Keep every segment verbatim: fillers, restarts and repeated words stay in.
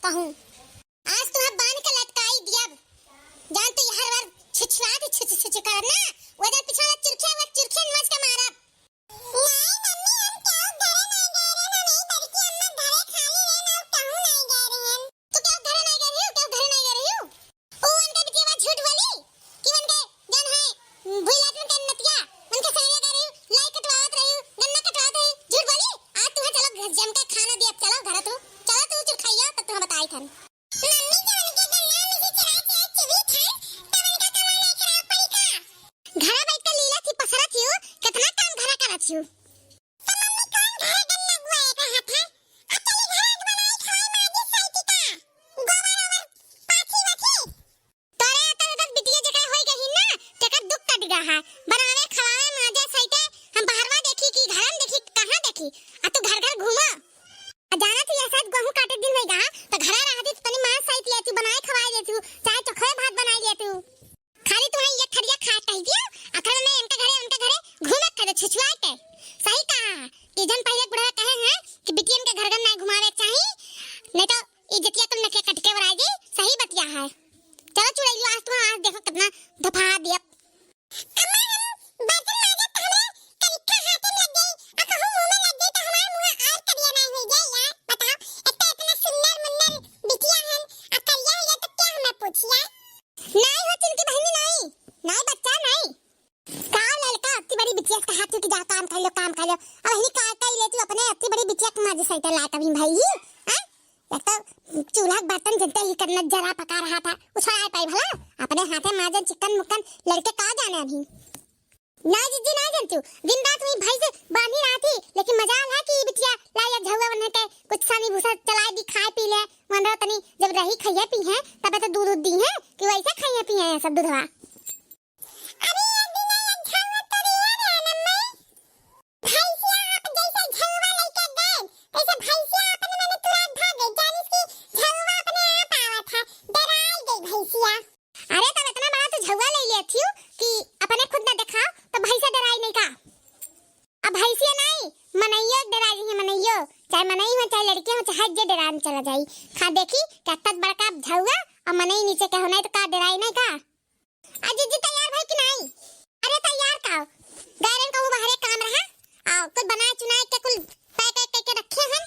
कहूँ। आज तुहैं बांध के लटकाई दियब। जान तू हर बार छुछुआत छुछ छुछ करब ना, वो दिन पिछवा चुरखे, वो चुरखे नोच के मारब। नाहीं मम्मी, हम केहू घरे नाहीं गए रहे, हम यही बड़की अम्मा घरे खाली रहे ना, केहू नाहीं गए रहे। तू केहू घरे नाहीं गए रहे हो, केहू घरे नाहीं गए रहे हो? ऊ उनके बिटिया झूठ बोली कि उनके जन है, भुइलाट उनके नतिया, उनके संगे गए रहे हो, लाई कटवावत रहे हो, गन्ना कटवावत रहे हो, झूठ बोली। आज तुहैं चलो घर जम के खाना दियब, चलो घर तू, चलो तू चुरखैया, तब तुहैं बताई थन। मम्मी, जब उनके गन्ना में से चुरा चुरा चुगी खाए, तब उनका कमाना खराब पड़ी का? घरा बैठ के लीला थी, पसरा थी, कितना काम घरा करा थी। तो मम्मी, कौन घरा गन्ना गुआ एक रहा था? अकेले घरा के बनाई खाए माजी सही थी का? गोबर ओबर पाथी वाथी। तोरे अतन अतन बिटिया जेकरा होई गई ना, तेकर दुख कट गा है। बनावे, खवावे, माजे, सहिते हम बहरवा देखी कि घरन देखी, कहाँ देखी? आ तू घर घर घूमा। आ जाना थी, यह साथ गेहूं काटे दिन होई गा, तो घरा रहा थी, तनी माज सहित ले तू, बनाए खवाए दे तू, चाहे चोखवे भात बनाए ले तू। खाली तुहैं ये थरिया खा कह दियो, अखर में इनके घरे, उनके घरे घूमे करे छुछुआ के। सही कहा कि जन पहले बुढ़वा कहे हैं कि बिटियन के घर घर नाहीं घुमावे के चाही, नहीं तो इज्जतिया तुम नके कट के वराई जी, सही बतिया है। चलो चुड़ैलियो, आज तुम, आज देखो कितना धफा दिया। अम्मा, हम बर्तन माजत तो हमरे करिखा हाथे में लग गई, आ कहूँ मुंह में लग गई तो हमार मुंह और करिया नाहीं होई जाए यार। बताओ, एक तो इतना सुंदर मुंदर बिटिया हन, आ करिया हो जाए तो क्या हमें पूछिया? नाहीं हो चिंकी बहिनी, नाहीं, नाहीं बच्चा, नाहीं। का ललका, अत्ती बड़ी बिटिया से कहा तू कि जा काम कर लो, काम कर लो। अब हिनी का कर ले तू अपने अत्ती बड़ी बिटिया के माजे सहित लात अभी भाई ही, हैं? एक तो चूल्हा के बर्तन जलते ही करना जरा पका रहा था, उछड़ा पाई भला? अपने हाथे माजे चिकन मुक्कन लड़के का जाने अभी। ना जिज्जी, ना जन तू, दिन रात हुई भाई से बांधी रहा थी, लेकिन मजाल है कि बिटिया लाई एक झउआ बने के कुछ सानी भूसा चला दी, खाए पी ले, मन रहा तनी जब रही खइए पी हैं, तबे तो दूध उध दी हैं कि वैसे खइए पी हैं सब दूधवा। अरे ये बिना ये झउआ तो दिया रे नम्मई। भैंसिया आप जैसे झउआ लेके गए, तैसे भैंसिया अपने मने तुरंत भाग गई। जानिस कि झउआ अपने आप आवत है, डराई गई भैंसिया। अरे तब इतना बड़ा तो झउआ ले लिया थियो कि अपने खुद न देखाओ, तो भैंसिया डराई नहीं का? अब भैंसिया नहीं, मनइयो डराई है, मनइयो। चाहे मनई हो, चाहे लड़के हो, चाहे जे डरान चला जाई। खा देखी, क्या तत बड़का झउआ और मनई नीचे के हो, नहीं तो का डराई नहीं का? आ जिज्जी तैयार भई कि नाहीं? अरे तैयार का हो? गैरन कहूँ बाहरे काम रहा। आ कुल बनाए चुनाए के कुल पैक वैक करके रखे हन।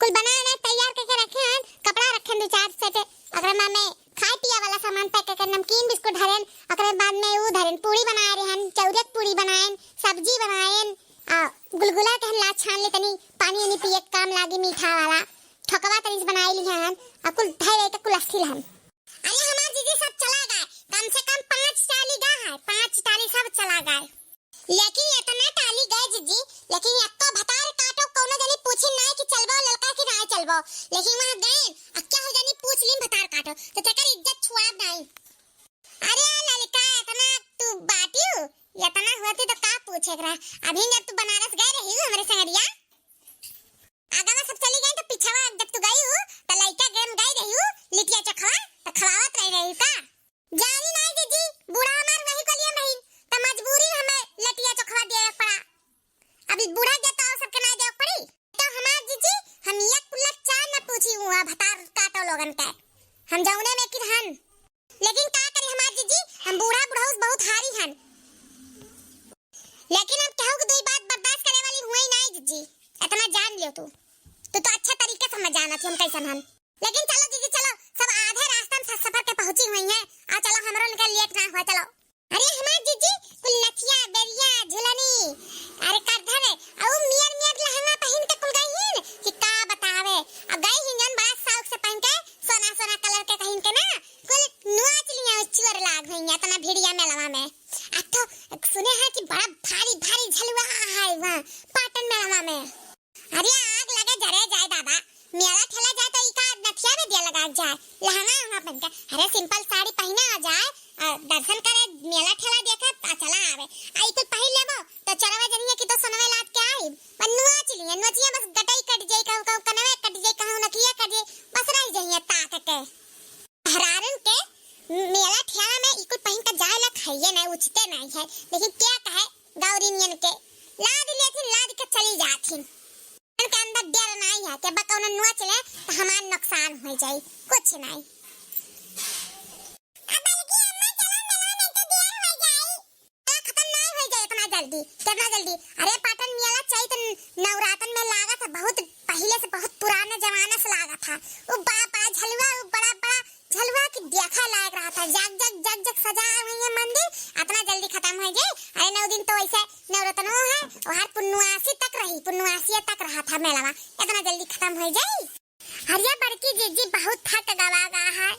कुल बनाए ने तैयार करके रखे हन। कपड़ा रखे दो चार सेट। अगर माँ में खाए पिए वाला सामान पैक करके नमकीन बिस्कुट धरेन। अगर बाद में ऊ धरेन पूड़ी बनाए रहे हन। चौरक पूड़ी बनाएन, सब्जी बनाएन। आ गुलगुला कहन ला छान ले तनी पानी उनी पिए के काम लागी मीठा वाला। ठोकवा तनी से बनाए ली हन। आ कुल धरे के कुल अस्थिल हन। अरे हमार जिज्जी सब चला गए, कम से कम पाँच टाली गा है, पाँच टाली सब चला गए। लेकिन इतना टाली गए जिज्जी, लेकिन एक्को भतार काटो कौनो जनी पूछी नाई कि चलबो ललका कि नाई चलबो। लेकिन वहाँ गए, अब क्या हो जानी पूछ लीन भतार काटो, तो तेकर इज्जत छुआ नाई। अरे ललका इतना तू बाटियो, इतना हुआ थी तो का पूछे के रहा। अभी जब तू बनारस गए रही हमरे संगरिया, आगा में सब चली गई, तो पिछवा जब तू गई हूँ, तो लइका गरम गई रही हूँ, लिटिया चोखवा, तो खवावत रही रही का? जानी नाई जिज्जी, बूढ़ा हमार वही कलिया में ही, तो मजबूरी में हमें लिटिया चोखवा दिए पड़ा। अभी बूढ़ा गया तो और सबके नाई देवे पड़ी। तो हमार जिज्जी, हम एक कुल्ला चार न पूछी हुआ भतार काटो लोगन के। हम जौने में कि रहन। लेकिन का करी हमार जिज्जी, हम बूढ़ा बुढ़ऊ बहुत हारी हन। लेकिन हम केहू के दुई बात बर्दाश्त करे वाली हुई नाई जिज्जी, इतना जान लियो तू। तू तो अच्छा तरीके से समझ जाना थी हम कैसन हन। लेकिन चलो जिज्जी चलो, सब आधे रास्ता में स-, सफर के पहुंची हुई हैं। आ चलो हमरो निकल लेट ना हुआ, चलो। अरे हमार जिज्जी कुल नथिया, बेरिया, झुलनी, अरे करधन, अउ मियर मियर लहंगा पहिन के कुल गई हिन कि का बतावे। अब गई हिन जौन बड़ा शौक से पहिन के, सोना सोना कलर के पहिन के ना, कुल नोच लिया चुअर लाग हुई इतना भिड़िया मेलवा में। आ तो सुने हैं कि बड़ा भारी भारी झलुआ है वहाँ पाटन मेलवा में। अरे आग लगे जरे जाए दादा, मेला ठेला जाए तो इका नथिया में दिया लगा जाए, लहंगा उहंगा पहन के। अरे simple साड़ी पहिने आ जाए, आ, दर्शन करे, मेला ठेला देखे, आ चला आवे। आ ई कुल पहिन लेबो तो चरवा जनिया की तो सोनवे लाद के आई, पर नोच लिया, नोचिया बस गटई कट जाई, कहूँ कहूँ कनवे कट जाई, कहूँ नकिया कट जाई, बस रह जाइए ताक के। मेहरारन के मेला ठेला में ई कुल पहिन के जाए ला खाइए नहीं, उचिते नहीं है, लेकिन क्या कहे गौरी नियन के लाद लेथिन, लाद के चली जाथिन। उनके अंदर डर नहीं है कि बा कौनो नुआ चले तो हमार नुकसान हो जाई, कुछ नहीं। अब बल्कि अम्मा चलो, मेला में तो देर हो जाई। मेला खत्म नहीं हो जाए इतना जल्दी, कितना जल्दी? अरे पाटन मेला चैत नवरातन में लागत है, बहुत पहले से, बहुत पुराने जमाने से लागत है। वो बड़ा बड़ा झलुआ, वो बड़ा बड़ा झलुआ की देखा लायक रहा था, जग जग जग जग सजा हुई है मंदिर, इतना जल्दी खत्म हो जाए? अरे नौ दिन तो वैसे नवरत्नो है, और हर पुन्नुआसी तक रही, पुन्नुआसी तक रहा था मेलावा, इतना जल्दी खत्म हो जाए? अरे बड़की जीजी बहुत थक गवा गा है,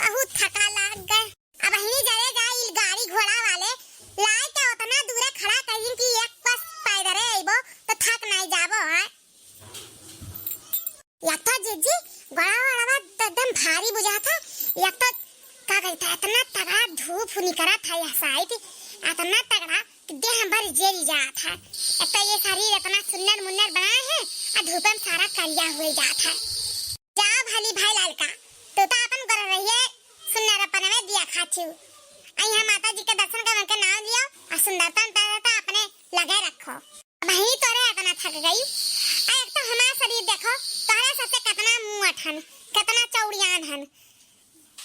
बहुत थका लाग गए। अब ही जरे जाए इल गाड़ी घोड़ा वाले लाए के उतना दूरे खड़ा कहीं कि एक बस पैदरे अइबो तो थक नहीं जाबो है। या तो जीजी, गोड़ा वाला तो एकदम भारी बुझात है, या तो का कहता है, इतना तगड़ा धूप निकरा था यह साइड, इतना तगड़ा कि देह भर जरी जात है। एक तो ये शरीर इतना सुन्नर मुन्नर बनाए है, और धूप में सारा करिया हुए जात है। जा भली भाई ललका, तू तो अपन गोर रहिए सुन्नर अपन में दिया खाचू। आई हम माता जी के दर्शन कर के नाम लियो, और सुंदरता उंदरता अपने लगे रखो। अबहीं तोरे इतना थक गई। आ एक तो हमार शरीर देखो, तोहरे सबसे कितना मुअठ हन, कितना चौड़ियान हन,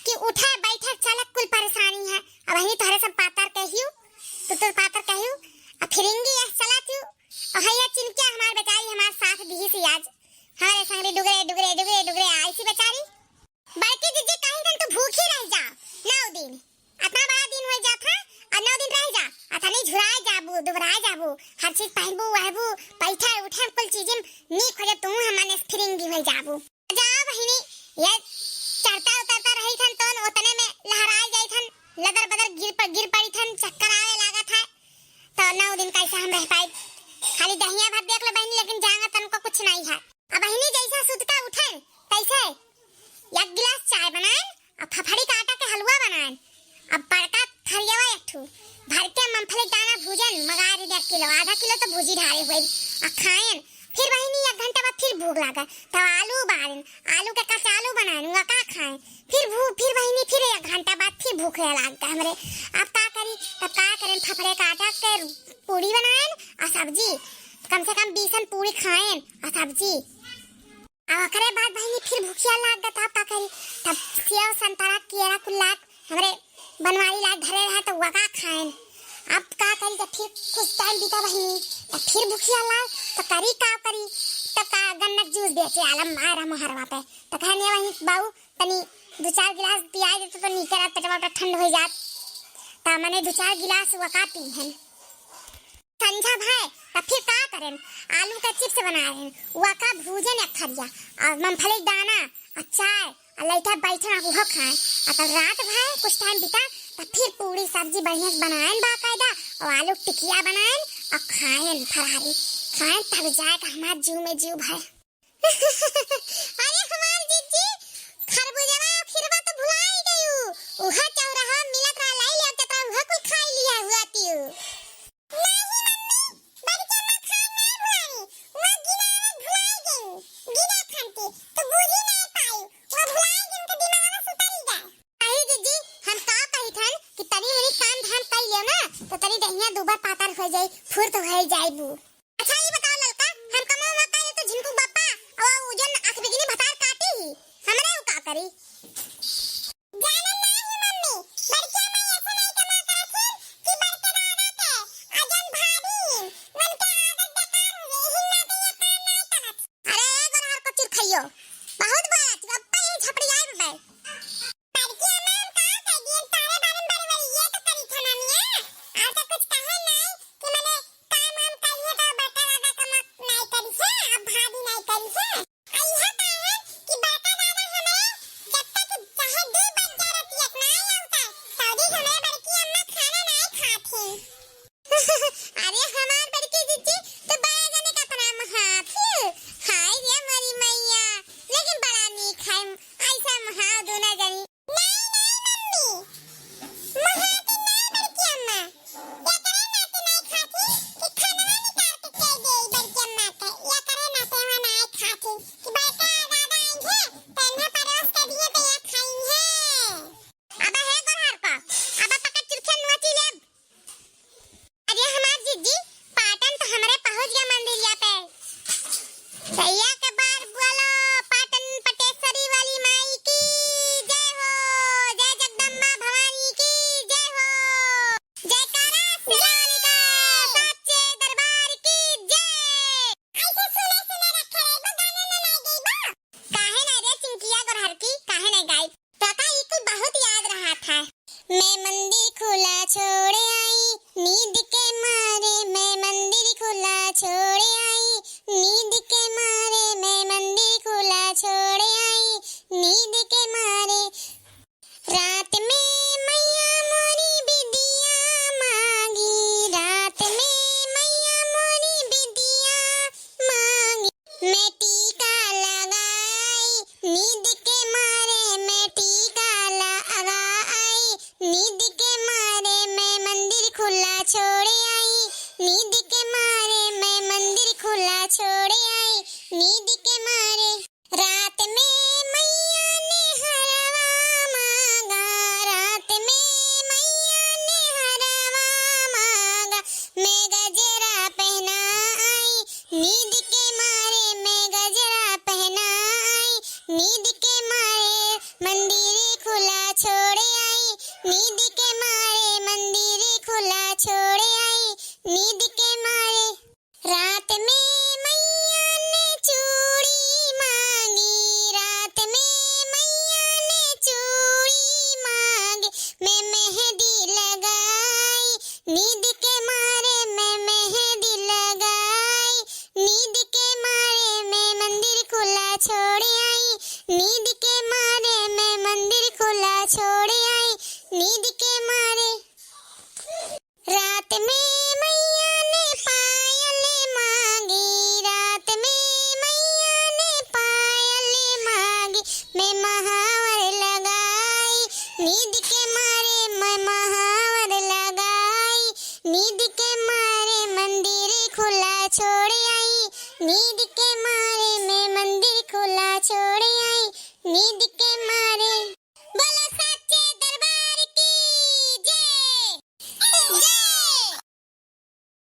कि उठे, बैठे, चले, कुल परेशानी है। अबहीं तोहरे सब पातर कहियो, तू तो पातर कहियो, आ फिरिंगी यह चलत यू, और है ये चिनकिया हमार बेचारी हमार साथ दिही सी आज, हमारे संगरी डुगरे, डुगरे, डुगरे, डुगरे आई सी बेचारी। बड़की जीजी कहीं दिन तू भूखी रह जा, नौ दिन। इतना बड़ा दिन हो जात है, और नौ दिन रह जा, अथनी झुराए जाबू, दुबराए जाबू, हर चीज पहनबू, वहबू, बैठे उठे कुल चीज में नीक हो जा, तू हमने फिरिंगी हो जाबू। जा बहिनी, ये चढ़ता उतरता रही थन तो उतने में लहराए जाई थन, लदर बदर गिर प-, गिर पड़ी थन, चक्कर आवे लागत है, तो नौ दिन कैसे हम रह पाई? खाली दहिया भात देख लो बहिनी, लेकिन जांगा तनको कुछ नहीं है। अब बहिनी जैसा सुत के उठन, तैसे एक गिलास चाय बनाएन, अब फफड़ी का आटा के हलवा बनाएन, अब बड़का थरियावा एक ठू भर के मूंगफली दाना भूजन, मगारी एक किलो, आधा किलो तो भूजी ढारे हुए, आ खाएन। फिर बहिनी एक घंटा बाद फिर भूख लागे, तब आलू उबालेन, आलू के कचालू बनाएन, वका खाएन। फिर भू-, फिर बहिनी फिर एक घंटा बाद फिर भूख लागे हमरे। अब का करी, तब का करेन, फफड़े का आटा के पूड़ी बनाएन आ सब्जी, कम से कम बीसन पूड़ी खाएन आ सब्जी। अब ओकरे बाद बहिनी फिर भूखिया लाग गत, अब का करी? तब सेव, संतरा, केरा कुल लाग हमरे बनवारी लाग धरे रहे तो वका खाएन। अब का करी? तब फिर कुछ टाइम बीता बहिनी, तब फिर भूखिया लाग, तो करी का करी? तब का गन्ना जूस बेचे आलम मारा मोहरवा पे, तो कहने वही बाऊ तनी दो चार गिलास पियाई देते तो नीके रहत, पेटवा उटवा ठंड हो जात। ता मने दो चार गिलास वका पीहन। संझा भय, तब फिर का करेन? आलू का चिप्स बनाएन, वका भूजन एक थरिया, और मूंगफली दाना, और चाय, और लइका बैठन, वह खाएन। और तब रात भय कुछ टाइम बीता, तब फिर पूड़ी सब्जी बढ़िया से बनाएन बाकायदा, और आलू टिकिया बनाएन, और खाएन फरारी, खाएन तब जाए का हमार जीव में जीव भय। अरे हमार जीजी, खरबूजवा और खीरवा तो भुलाई गयू। उहा चौराहा मिलत रहा, लाई ले चतरा, उहा कुल खाई लिया हुआ तियू। नहीं मम्मी, बड़के माँ खान ना भुलाई, वो गिनावे भुलाई गयू। गिना खान के, तो बूझी ना पाई, वो भुलाई गयू के दिमाग में सुतल गए। अरे जीजी, हम का कही थन कि तनी हनी काम धाम कर लियो ना, तो तनी दहिया दो बार पातर हो जाई, फुर्त हो जाई बू। अच्छा, ई बताओ ललका, हम कमवा उमा करे तो झिनकू बापा, और उ जन आँख बिगिनी भतार काटी ही, हमरे उ का करी? जाने नाही मम्मी, बड़किया माई ऐसे नहीं कमा करत ही कि बड़के दादा के, आ जन भाभी, उनके आदत बेकार हो गई, हिन्ना तो ये काम नहीं करत। अरे ए गोरहर को चिरखइयो, बहुत बोलत, अब पे ही झपड़ी आए बे। बड़की अम्मा, हम का कह दिए, तारे बारे में बड़बड़िए तो करी था मामिया। और तो कुछ कहे नहीं कि मने काम वाम करिए तो बड़का दादा कमा नहीं करी है, अब भाभी नहीं करी है। आ यह का है कि बड़का दादा हमें जब तक चाहे दो बज जा रहती है, नहीं आवता, तौदी हमें बड़की अम्मा खाना नहीं खाती। अरे हमार बड़की जीजी, तो बड़ा जने का अपना महात ही। हाय रे मोरी मैया, लेकिन बड़ा नीक है, ऐसा महात नींद के मारे मैं टीका लगा आई, नींद के मारे मैं मंदिर खुला छोड़ आई, नींद के मारे मैं मंदिर खुला छोड़ आई, नींद के मारे। रात में मैया ने हरवा मांगा, रात में मैया ने हरवा मांगा, मैं गजरा पहना आई, नींद के मारे मैं गजरा पहना आई, नींद के मारे मंदिर खुला छोड़ आई, नींद के मारे मंदिर खुला छोड़ आई, नींद के मारे। रात में मैया ने चूड़ी मांगी, रात में मैया ने चूड़ी मांगी, मैं मेहंदी लगाई, नींद के मारे मैं मेहंदी लगाई, नींद के मारे मैं मंदिर खुला छोड़ आई, नींद के मारे मैं मंदिर खुला छोड़ आई, नींद के मारे। रात में मैया ने पायल मांगी, रात में मैया ने पायल मांगी, मैं महावर लगाई, नींद के मारे मैं महावर लगाई, नींद के मारे मंदिर खुला छोड़ आई, नींद के मारे मैं मंदिर खुला छोड़ आई, नींद